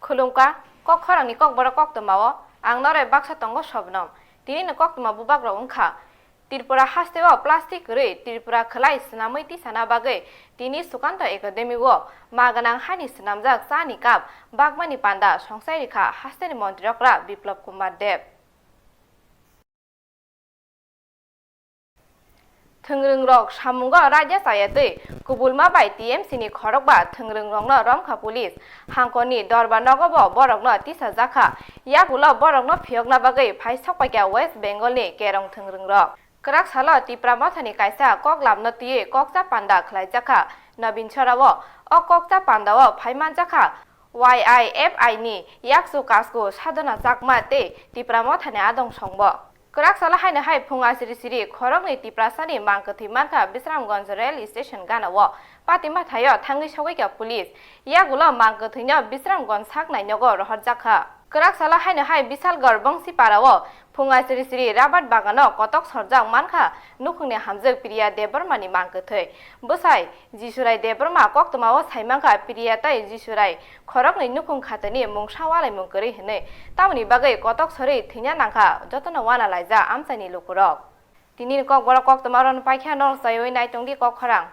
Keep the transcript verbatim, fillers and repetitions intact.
Khulumkha, kok khorangni kokborok koktwmao ang noroi baksa tongo Sobnom. Tinini koktwma bubagrok wngkha: Tripura hasteo plastic kwrwi Tripura khwlai swnamwi tisana bagwi tini Sukanto Academy o ma gwnang hani swnamjak chani cup bagmani panda songchai rikha hasteni montri okra Biplab Kumar Deb. Thwngwrwngrok samungo raida chaya twi kubulma bai T M C ni khorokba thwngwrwngrokno romkha police. Hangkorni dorbar nogo bo borokno tisajakha. Yagulo borokno phiyokna bagwi phai sokpaikha West Bengal ni kerong thwngwrwngrok. Kwrak salo Tipra Mothani kaisa kok labno twiwi kokcha panda khlaijakha Nobin Sora o. O kokcha pandao phai manjakha Y I F I ni yakchu kasku Sadhana Chakma tei Tipra Mothani adong songbo. Kwrak salo haino hai phung asiri siri khoroknwi Tiprasani mang kwthwi mankha Bisramganj rail station ganao. Patima thaio thangwi sogwikha police. Yagulo mang kwthwino Bisramganj saknai nogo rohorjakha. Kwrak salo haino hai Bisalgarh Bongsiparao phung asiri siri rabar bagano kotok sorjak mankha nukhungni hamjwk Priya Debbarmani mang kwthwi. Bwsai Jisurai Debbarma koktwmao saimankha Priya tei Jisurai khoroknwi nukhung khatini mungsa walaimung kwrwi hwnwi. Tamoni bagwi kotok sorwi thwina nangkha jotono wana laijak amchaini lukurok. Tinini kokborok koktwma oro paikha, norok chaiwi naitongdi kok khorang.